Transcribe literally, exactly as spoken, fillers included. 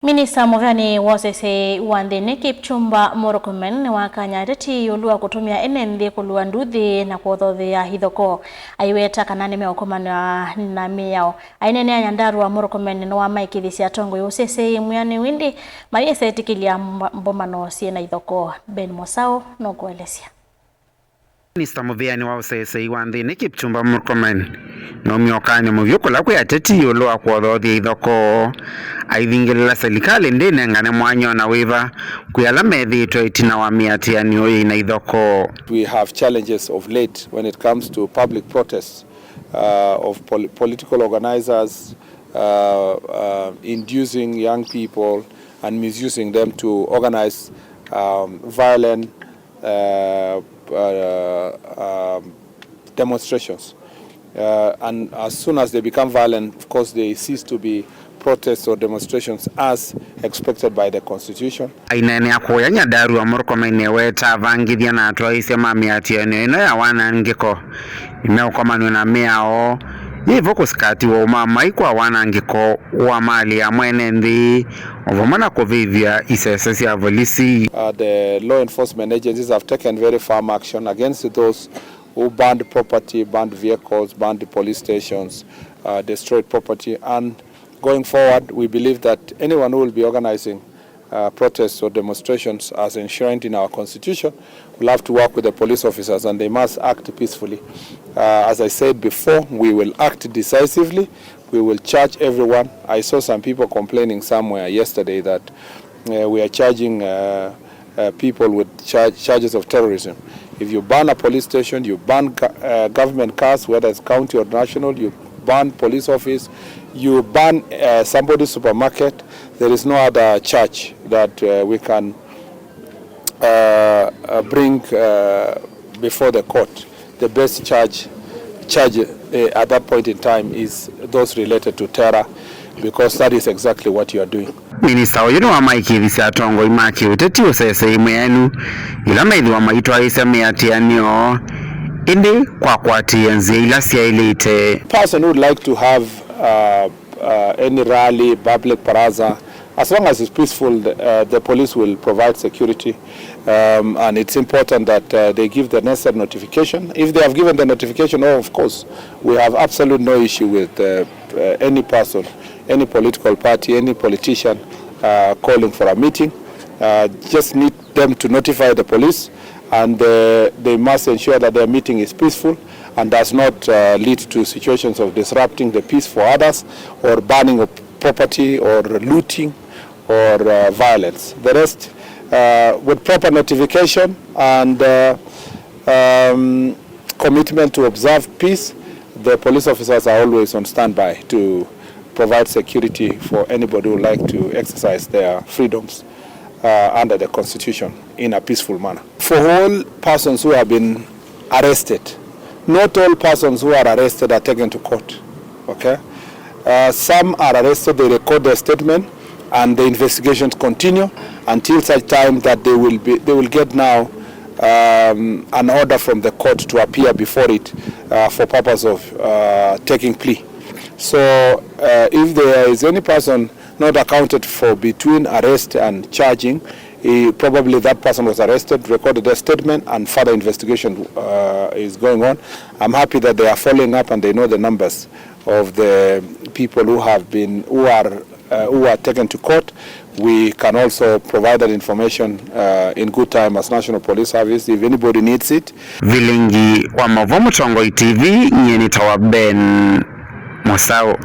Minista mũveani wa ũseseĩ wa nthĩnĩ Kipchumba Murkomen nĩwakany'a ateti ĩũlũ wa kũtũmĩa ene nthĩ kũlua nduthi na kũthothea ithokoo, aiweta kana nĩmeũkomanw'a na mĩao. Aineenea Nyandarua, Murkomen nĩwamaĩkĩĩthisye atongoi ũseseĩ mwĩanĩu ĩndĩ mayĩsetĩkĩlya mba-, mbomano syĩ na ithokoo. Ben Mosao nũkũelesya. Minista mũveani wa ũseseĩ wa nthĩnĩ Kipchumba Murkomen naumie ũkaanĩ mũvyũ kũla kwĩ ateti ĩũlũ wa kũothoothya ithokoo, aithingĩlĩla silikalĩ ndĩnengane mwanya ona wĩva kwĩ ala methĩĩtwe ĩtina wa mĩatĩanĩo yĩ na ithokoo. We have challenges of late when it comes to public protests, uh, of pol-, political organizers, uh, uh, inducing young people and misusing them to organize, um, violent, uh, uh, um, demonstrations. Uh, and as soon as they become violent, of course, they cease to be protests or demonstrations as expected by the constitution. Aineenea kũya Nyandarua, Murkomen nĩwetaa avangĩthya na atwaĩĩsya ma mĩatĩanĩo ĩno ya wanangĩko nĩmeũkomanw'a na mĩao yĩvo kũsikatiwa ũmamai kwa wanangĩko wa mali ya mwene nthĩ, o vamwe na kũvĩvya isese sya volisi. Uh, the law enforcement agencies have taken very firm action against those who burned property, burned vehicles, burned police stations, uh, destroyed property, and going forward, we believe that anyone who will be organizing, uh, protests or demonstrations as enshrined in our constitution will have to work with the police officers and they must act peacefully. Uh, as I said before, we will act decisively. We will charge everyone. I saw some people complaining somewhere yesterday that, uh, we are charging, uh, uh, people with char-, charges of terrorism. If you burn a police station, you burn go-, uh, government cars, whether it's county or national, you burn police office, you burn, uh, somebody's supermarket, there is no other charge that, uh, we can, uh, uh, bring, uh, before the court. The best charge, charge, uh, at that point in time is those related to terror, because that is exactly what you are doing. Minista ũyũ nĩwamaĩkĩĩthisye atongoi ma kĩũteti ũseseĩ mwĩaĩlu yĩla methĩwa maitwaĩĩsya mĩatĩanĩo, ĩndĩ kwa kũatĩĩa nzĩa ila syaĩlĩte. Person who would like to have, uh, uh, any rally, public baraza, as long as it's peaceful, the, uh, the police will provide security. Um, and it's important that, uh, they give the necessary notification. If they have given the notification, oh, of course, we have absolute no issue with, uh, uh, any person, any political party, any politician, uh, calling for a meeting. Uh, just need them to notify the police, and, uh, they must ensure that their meeting is peaceful and does not, uh, lead to situations of disrupting the peace for others or burning of property or looting or, uh, violence. The rest, uh, with proper notification and, uh, um, commitment to observe peace, the police officers are always on standby to provide security for anybody who would like to exercise their freedoms, uh, under the constitution in a peaceful manner. For all persons who have been arrested, not all persons who are arrested are taken to court. Okay? Uh, some are arrested, they record their statement, and the investigations continue until such time that they will be, they will get now, um, an order from the court to appear before it, uh, for purpose of, uh, taking plea. So, uh, if there is any person not accounted for between arrest and charging, eh, probably that person was arrested, recorded a statement, and further investigation, uh, is going on. I'm happy that they are following up and they know the numbers of the people who have been, who are, uh, who are taken to court. We can also provide that information, uh, in good time as National Police Service if anybody needs it. Vilingi wa Mauvoo Mũtongoi T V, nyie nĩtawa Ben Mosau.